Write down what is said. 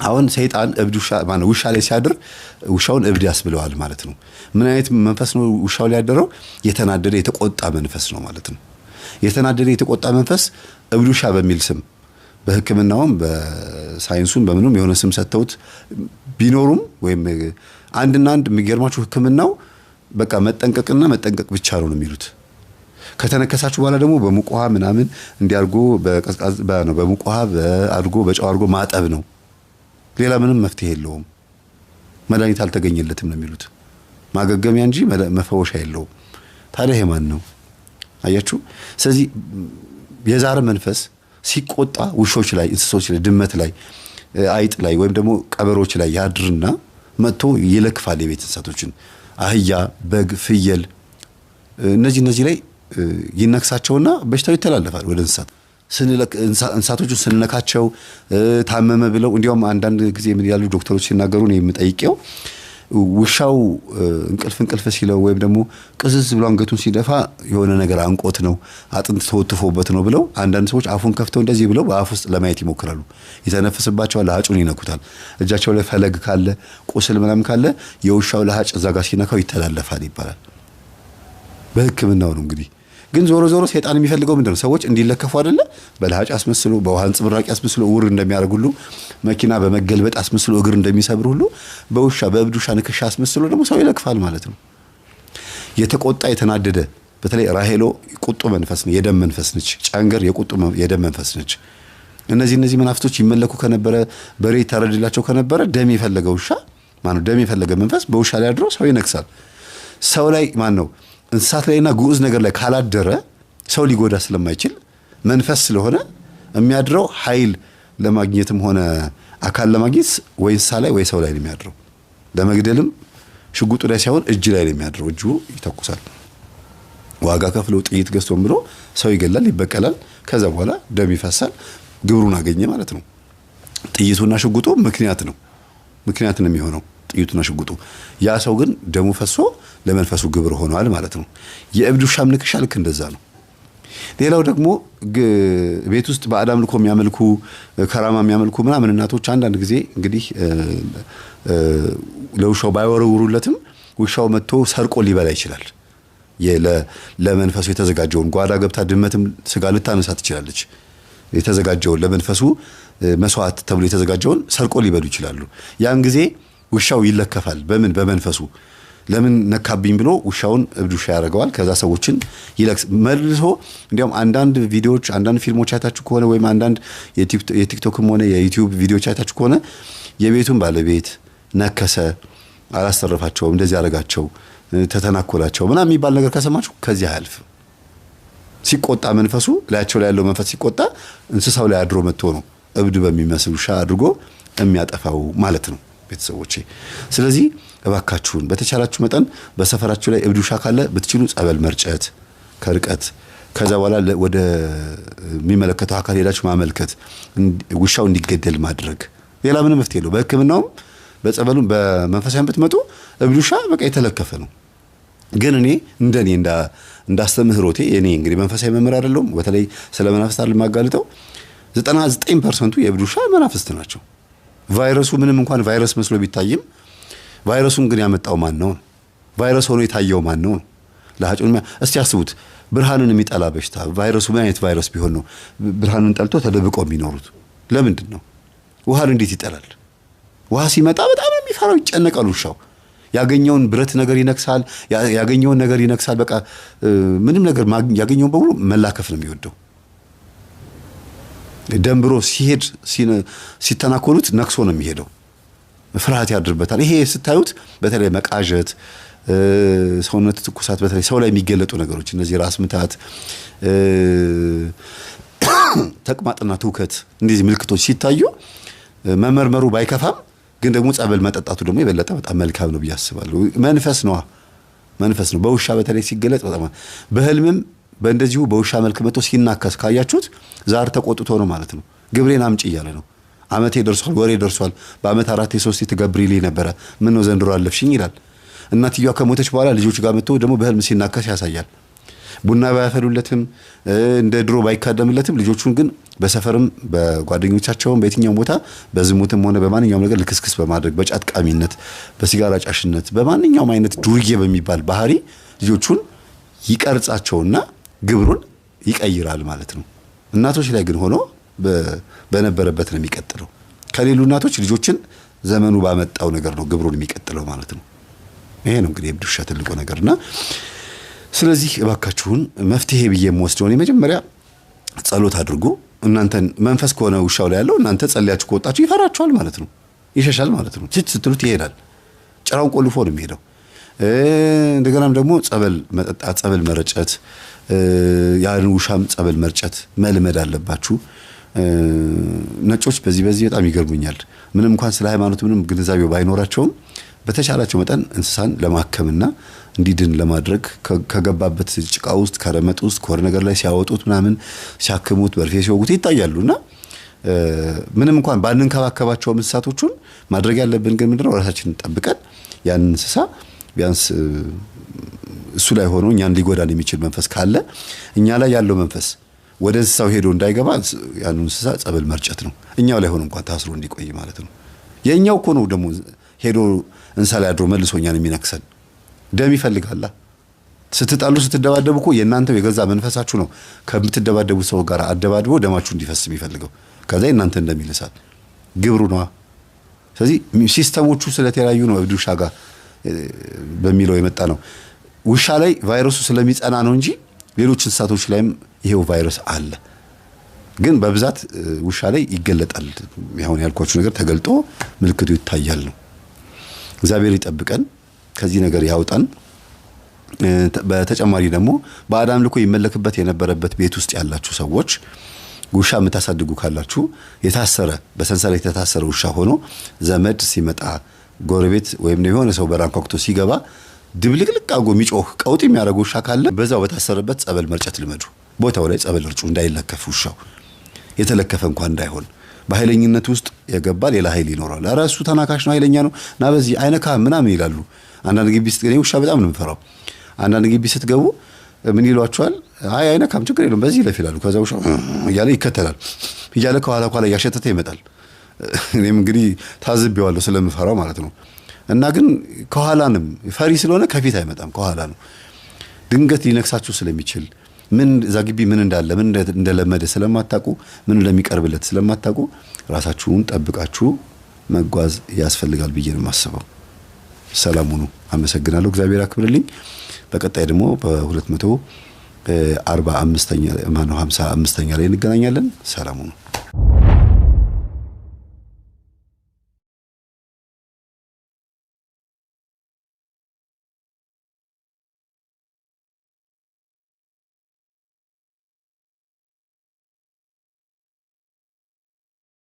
አሁን ሰይጣን እብድ ውሻ ማነው ውሻ ላይ ሲያድር ውሻውን እብድ ያስብለዋል ማለት ነው። ምን አይነት መንፈስ ነው ውሻው ላይ ያደረው? የተናደደ የተቆጣ መንፈስ ነው ማለት ነው። የተናደደ የተቆጣ መንፈስ እብድ ውሻ በሚል ስም በሕክምናውም በሳይንሱም በምኑም የሆነ ስም ሰጥተውት ቢኖሩም ወይም አንድና አንድ የሚገርማችሁ ሕክምናው በቃ መጠንቀቅና መጠንቀቅ ብቻ ነው የሚሉት። ከተነከሳችሁ በኋላ ደግሞ በሙቅ ውሃ ምናምን እንዲያርጎ በቀዝቃዝ በሙቅ ውሃ አድርጎ በጨው አድርጎ ማጠብ ነው። ሌላ ምንም መፍትሄ የለውም። መድኃኒት አልተገኘለትም ነው የሚሉት። ማገገሚያ እንጂ መፈወሻ የለውም። ታዲያ ይሄ ማን ነው? አያችሁ። ስለዚህ የዛር መንፈስ ሲቆጣ ውሾች ላይ፣ እንስሶች ላይ፣ ድመት ላይ፣ አይጥ ላይ ወይም ደግሞ ቀበሮች ላይ ያድርና መጥቶ ይለክፋል የቤት እንስሳቶችን፣ አህያ፣ በግ፣ ፍየል እነዚህ ላይ ይነክሳቸውና በሽታው ይተላለፋል ወደ እንስሳት። እንስሳቶቹን ስንነካቸው ታመመ ብለው እንዲያውም አንዳንድ ጊዜ ምን ያሉ ዶክተሮች ሲናገሩ ነው የምጠይቀው፣ ውሻው እንቅልፍ እንቅልፍ ሲለው ወይም ደግሞ ቅዝዝ ብሎ አንገቱን ሲደፋ የሆነ ነገር አንቆት ነው፣ አጥንት ተወትፎበት ነው ብለው አንዳንድ ሰዎች አፉን ከፍተው እንደዚህ ብለው በአፍ ውስጥ ለማየት ይሞክራሉ። ይተነፍስባቸዋል፣ ለሀጩን ይነኩታል። እጃቸው ላይ ፈለግ ካለ ቁስል ምናምን ካለ የውሻው ለሀጭ እዛ ጋር ሲነካው ይተላለፋል ይባላል። በሕክምናው ነው እንግዲህ። ግን ዞሮ ዞሮ ሰይጣን የሚፈልገው ምንድን ነው? ሰዎች እንዲለከፉ አይደለ? በለሃጭ አስመስሎ፣ በውሃ ንጽብራቂ አስመስሎ እውር እንደሚያደርግ ሁሉ፣ መኪና በመገልበጥ አስመስሎ እግር እንደሚሰብር ሁሉ በውሻ በእብድ ውሻ ንክሻ አስመስሎ ደግሞ ሰው ይለክፋል ማለት ነው። የተቆጣ የተናደደ፣ በተለይ ራሄሎ ቁጡ መንፈስ ነው፣ የደም መንፈስ ነች። ጫንገር የቁጡ የደም መንፈስ ነች። እነዚህ መናፍስቶች ይመለኩ ከነበረ፣ በሬ ይታረድላቸው ከነበረ ደም የፈለገ ውሻ ማነው ደም የፈለገ መንፈስ በውሻ ላይ አድሮ ሰው ይነክሳል። ሰው ላይ ማን ነው እንስሳት ላይና ግዑዝ ነገር ላይ ካላደረ ሰው ሊጎዳ ስለማይችል መንፈስ ስለሆነ የሚያድረው ኃይል ለማግኘትም ሆነ አካል ለማግኘት ወይ እንስሳ ላይ ወይ ሰው ላይ ነው የሚያድረው። ለመግደልም ሽጉጡ ላይ ሳይሆን እጅ ላይ ነው የሚያድረው። እጁ ይተኩሳል። ዋጋ ከፍሎ ጥይት ገዝቶም ብሎ ሰው ይገላል፣ ይበቀላል። ከዛ በኋላ ደም ይፈሳል። ግብሩን አገኘ ማለት ነው። ጥይቱና ሽጉጡ ምክንያት ነው፣ ምክንያት ነው የሚሆነው ጥይቱና ሽጉጡ። ያ ሰው ግን ደሙ ፈሶ ለመንፈሱ ግብር ሆኗል ማለት ነው። የእብድ ውሻም ንክሻ ልክ እንደዛ ነው። ሌላው ደግሞ ቤት ውስጥ ባዕድ አምልኮ የሚያመልኩ፣ ከራማ የሚያመልኩ ምናምን እናቶች አንዳንድ ጊዜ እንግዲህ ለውሻው ባይወረውሩለትም ውሻው መጥቶ ሰርቆ ሊበላ ይችላል። ለመንፈሱ የተዘጋጀውን ጓዳ ገብታ ድመትም ስጋ ልታነሳ ትችላለች። የተዘጋጀውን ለመንፈሱ መስዋዕት ተብሎ የተዘጋጀውን ሰርቆ ሊበሉ ይችላሉ። ያን ጊዜ ውሻው ይለከፋል። በምን በመንፈሱ ለምን ነካብኝ ብሎ ውሻውን እብድ ውሻ ያደርገዋል። ከዛ ሰዎችን ይለክስ መልሶ። እንዲያውም አንዳንድ ቪዲዮዎች፣ አንዳንድ ፊልሞች አይታችሁ ከሆነ ወይም አንዳንድ የቲክቶክም ሆነ የዩቲዩብ ቪዲዮዎች አይታችሁ ከሆነ የቤቱን ባለቤት ነከሰ፣ አላስተረፋቸውም፣ እንደዚህ አደረጋቸው፣ ተተናኮላቸው ምናምን የሚባል ነገር ከሰማችሁ ከዚህ አያልፍም። ሲቆጣ መንፈሱ ላያቸው ላይ ያለው መንፈስ ሲቆጣ እንስሳው ላይ አድሮ መጥቶ ነው እብድ በሚመስል ውሻ አድርጎ የሚያጠፋው ማለት ነው ቤተሰቦቼ። ስለዚህ እባካችሁን በተቻላችሁ መጠን በሰፈራችሁ ላይ እብድ ውሻ ካለ ብትችሉ ጸበል መርጨት ከርቀት፣ ከዛ በኋላ ወደ የሚመለከተው አካል ሄዳችሁ ማመልከት፣ ውሻው እንዲገደል ማድረግ። ሌላ ምንም መፍትሄ የለው። በሕክምናውም በጸበሉም በመንፈሳዊም ብትመጡ እብድ ውሻ በቃ የተለከፈ ነው። ግን እኔ እንደኔ እንዳስተምህሮቴ፣ እኔ እንግዲህ መንፈሳዊ መምህር አይደለሁም። በተለይ ስለ መናፍስት አይደል የማጋልጠው። 99% የእብድ ውሻ መናፍስት ናቸው። ቫይረሱ ምንም እንኳን ቫይረስ መስሎ ቢታይም ቫይረሱን ግን ያመጣው ማን ነው? ቫይረስ ሆኖ የታየው ማን ነው? ለሃጩን እስቲ አስቡት። ብርሃንን የሚጠላ በሽታ ቫይረሱ ምን አይነት ቫይረስ ቢሆን ነው ብርሃንን ጠልቶ ተደብቆ የሚኖሩት? ለምንድን ነው? ውሃን እንዴት ይጠላል? ውሃ ሲመጣ በጣም ነው የሚፈራው፣ ይጨነቃል። ውሻው ያገኘውን ብረት ነገር ይነክሳል፣ ያገኘውን ነገር ይነክሳል። በቃ ምንም ነገር ያገኘውን በሙሉ መላከፍ ነው የሚወደው። ደንብሮ ሲሄድ ሲተናኮሉት ነክሶ ነው የሚሄደው። ፍርሃት ያድርበታል። ይሄ ስታዩት በተለይ መቃዠት፣ ሰውነት ትኩሳት፣ በተለይ ሰው ላይ የሚገለጡ ነገሮች እነዚህ ራስ ምታት፣ ተቅማጥና ትውከት እንደዚህ ምልክቶች ሲታዩ መመርመሩ ባይከፋም ግን ደግሞ ጸበል መጠጣቱ ደግሞ የበለጠ በጣም መልካም ነው ብዬ አስባለሁ። መንፈስ ነዋ፣ መንፈስ ነው። በውሻ በተለይ ሲገለጥ በጣም በህልምም በእንደዚሁ በውሻ መልክ መጥቶ ሲናከስ ካያችሁት ዛር ተቆጥቶ ነው ማለት ነው። ግብሬን አምጪ እያለ ነው። አመቴ ደርሷል፣ ወሬ ደርሷል። በአመት አራቴ ሶስቴ ትገብሪልኝ ነበረ፣ ምን ነው ዘንድሮ አለፍሽኝ ይላል። እናትየዋ ከሞተች በኋላ ልጆች ጋር መጥቶ ደግሞ በህልም ሲናከስ ያሳያል። ቡና ባያፈሉለትም፣ እንደ ድሮ ባይካደምለትም፣ ልጆቹን ግን በሰፈርም በጓደኞቻቸውም በየትኛውም ቦታ በዝሙትም ሆነ በማንኛውም ነገር ልክስክስ በማድረግ፣ በጫት ቃሚነት፣ በሲጋራ ጫሽነት፣ በማንኛውም አይነት ዱርዬ በሚባል ባህሪ ልጆቹን ይቀርጻቸውና ግብሩን ይቀይራል ማለት ነው። እናቶች ላይ ግን ሆኖ በነበረበት ነው የሚቀጥለው። ከሌሉ እናቶች ልጆችን ዘመኑ ባመጣው ነገር ነው ግብሩን የሚቀጥለው ማለት ነው። ይሄ ነው እንግዲህ የእብድ ውሻ ትልቁ ነገርና፣ ስለዚህ እባካችሁን መፍትሄ ብዬ የምወስደውን የመጀመሪያ ጸሎት አድርጉ። እናንተን መንፈስ ከሆነ ውሻው ላይ ያለው፣ እናንተ ጸልያችሁ ከወጣችሁ ይፈራችኋል ማለት ነው፣ ይሸሻል ማለት ነው። ችች ስትሉት ይሄዳል። ጭራውን ቆልፎ ነው የሚሄደው። እንደገናም ደግሞ ጸበል መጠጣት፣ ጸበል መረጨት፣ ያን ውሻም ጸበል መርጨት መልመድ አለባችሁ። ነጮች በዚህ በጣም ይገርሙኛል። ምንም እንኳን ስለ ሃይማኖት ምንም ግንዛቤው ባይኖራቸውም፣ በተቻላቸው መጠን እንስሳን ለማከምና እንዲድን ለማድረግ ከገባበት ጭቃ ውስጥ፣ ከረመጥ ውስጥ፣ ከወር ነገር ላይ ሲያወጡት ምናምን፣ ሲያክሙት፣ በርፌ ሲወጉት ይታያሉ። እና ምንም እንኳን ባንንከባከባቸውም እንስሳቶቹን፣ ማድረግ ያለብን ግን ምንድነው? ራሳችንን ጠብቀን ያንን እንስሳ ቢያንስ እሱ ላይ ሆኖ እኛን ሊጎዳን የሚችል መንፈስ ካለ፣ እኛ ላይ ያለው መንፈስ ወደ እንስሳው ሄዶ እንዳይገባ ያንን እንስሳ ጸበል መርጨት ነው። እኛው ላይ ሆኖ እንኳን ታስሮ እንዲቆይ ማለት ነው። የእኛው እኮ ነው ደግሞ ሄዶ እንስሳ ላይ አድሮ መልሶ እኛን የሚነክሰን። ደም ይፈልጋላ። ስትጣሉ ስትደባደቡ እኮ የእናንተው የገዛ መንፈሳችሁ ነው ከምትደባደቡ ሰው ጋር አደባድቦ ደማችሁ እንዲፈስ የሚፈልገው። ከዛ የእናንተ እንደሚልሳል ግብሩ ነዋ። ስለዚህ system ኦቹ ስለተለያዩ ነው እብድ ውሻ ጋር በሚለው የመጣ ነው። ውሻ ላይ ቫይረሱ ስለሚጸና ነው እንጂ ሌሎች እንስሳቶች ላይም ይሄው ቫይረስ አለ። ግን በብዛት ውሻ ላይ ይገለጣል። አሁን ያልኳችሁ ነገር ተገልጦ ምልክቱ ይታያል ነው። እግዚአብሔር ይጠብቀን፣ ከዚህ ነገር ያውጣን። በተጨማሪ ደግሞ ባዕድ አምልኮ ይመለክበት የነበረበት ቤት ውስጥ ያላችሁ ሰዎች፣ ውሻ የምታሳድጉ ካላችሁ፣ የታሰረ፣ በሰንሰለት የታሰረ ውሻ ሆኖ ዘመድ ሲመጣ፣ ጎረቤት ወይም የሆነ ሰው በር አንኳኩቶ ሲገባ ድብልቅልቅ አድርጎ የሚጮህ፣ ቀውጥ የሚያደርግ ውሻ ካለ በዛው በታሰረበት ጸበል መርጨት ልመዱ። ቦታው ላይ ጸበል እርጩ፣ እንዳይለከፍ ውሻው፣ የተለከፈ እንኳን እንዳይሆን። በኃይለኝነት ውስጥ የገባ ሌላ ኃይል ይኖራል። ኧረ እሱ ተናካሽ ነው፣ ኃይለኛ ነው፣ ና በዚህ አይነካ ምናምን ይላሉ። አንዳንድ ግቢ ስትገቡ፣ ውሻ በጣም ነው የምፈራው። አንዳንድ ግቢ ስትገቡ ምን ይሏቸዋል? አይ አይነካም፣ ችግር የለውም፣ በዚህ ይለፍ ይላሉ። ከዛ ውሻ እያለ ይከተላል፣ እያለ ከኋላ ከኋላ እያሸተተ ይመጣል። እኔም እንግዲህ ታዝቤዋለሁ ስለምፈራው ማለት ነው። እና ግን ከኋላንም ፈሪ ስለሆነ ከፊት አይመጣም፣ ከኋላ ነው። ድንገት ሊነክሳችሁ ስለሚችል፣ ምን እዛ ግቢ ምን እንዳለ፣ ምን እንደለመደ ስለማታውቁ፣ ምን እንደሚቀርብለት ስለማታውቁ ራሳችሁን ጠብቃችሁ መጓዝ ያስፈልጋል ብዬ ነው የማስበው። ሰላም ሁኑ። አመሰግናለሁ። እግዚአብሔር አክብርልኝ። በቀጣይ ደግሞ በ245ኛ ማነው 55ኛ ላይ እንገናኛለን። ሰላም ሁኑ።